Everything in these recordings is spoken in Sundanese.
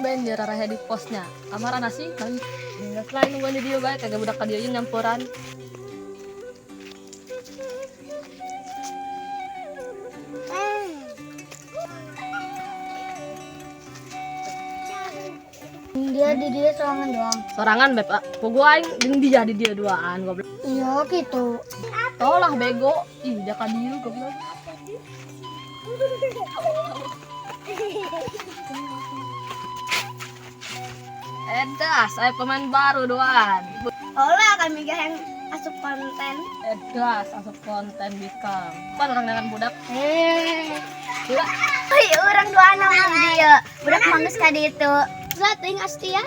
Tumben dia rarahe di posnya. Amarana sih kan. Geus lain nungguan di dieu bae kagak budak ka dieu nyamperan. Dia di dia sorangan doang. Sorangan beb, pugu aing jeung dia di dia duaan goblok. Iya gitu. Tolah bego, ih dia ka dieu goblok. Edas, saya pemain baru doan. Olah kami gak yang asup konten. Edas, asup konten bikang. Pan orang dengan budak. Eh. Iya. Hei, orang dua anak dia. Budak mangus ka ditu. Lah teuing asti ya.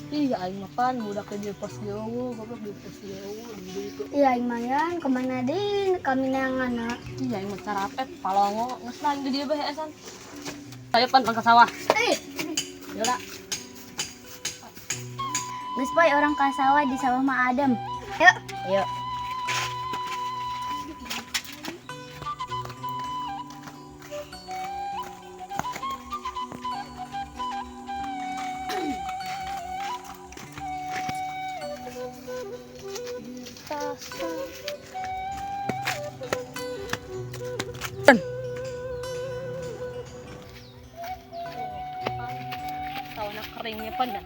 Ih, aing mah pan budak di pos jauh, goblok di pos jauh, di ditu. Iya, aing mayan kemana din kami neangan. Ih, aing mah carapet palongo, geus lain di dieu bae esan. Ayo pan ke sawah. Eh, Yo lah. geus poe orang ka sawah di sawah mah adem. Yuk. Ayo. Sawahna keringnya pan dah.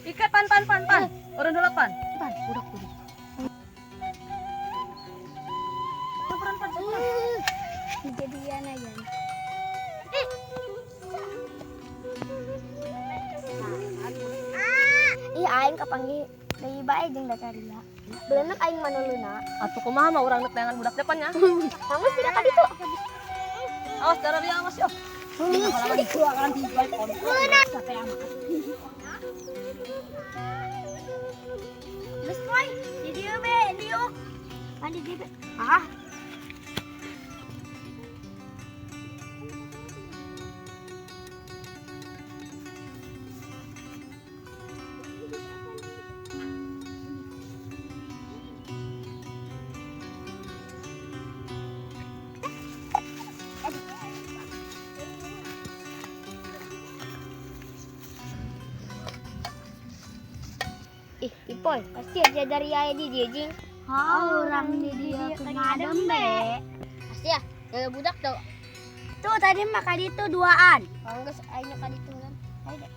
Ika pan pan pan pan. Orang heula pan. Pan. Budak budak. Pan pan pan. Kejadian aja. Ih, aing kapanggih deui bae jeung dacaria. Beuleuk aing manuluna. Atuh kumaha mah urang neuk neangan budak depan nya. Kamu tidak ka ditu. Awas darah dia awas yo. Geus poe, di dieu be, diuk. Pan di dieu be. Ah. Ih, Ipoy, pasti aja dari ayah di dia jing. Oh, orang di dia ngadem be. Pasti ya, dari budak tuh. Tuh tadi mah kali itu duaan. Kalau enggak aingnya kali itu kan. Ayo deh.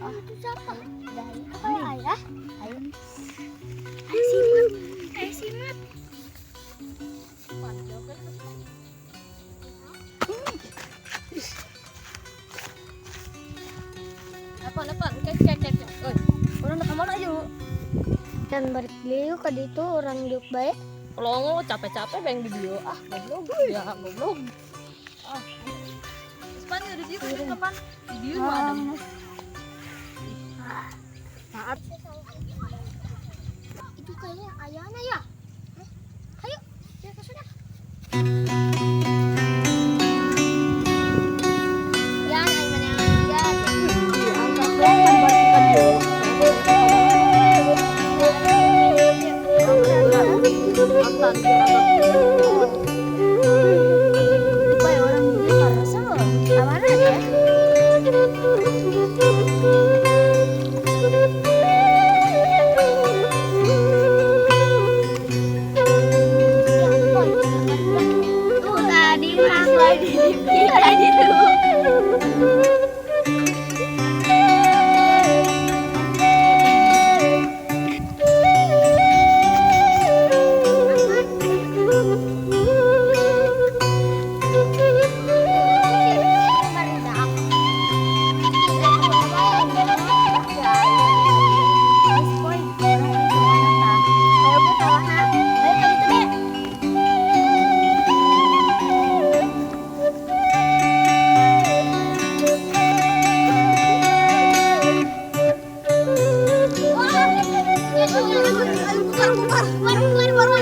Oh, itu siapa? Udah, ayo. Ayo, ayo. Ayo. Ayo simat. Ayo simat. Apa apa? Oke oke oke. Oi, urang ka mana yuk? Dan balik liu ke ditu orang diuk bae. Longo capek-capek beng di dieu. Ah, goblok. Ya, goblok. Ah. Pan di dieu kudu kapan? Di dieu mah ada. Saat itu kayaknya ayahnya ya. Ayo, ya ke sana. Ya, mana ya. Angkat dong pan balik ka dieu. Supaya orang ini parasa amanah ya. Tuh tadi mah tadi tuh. Ayo bubar, bubar. Bubar, bubar, bubar.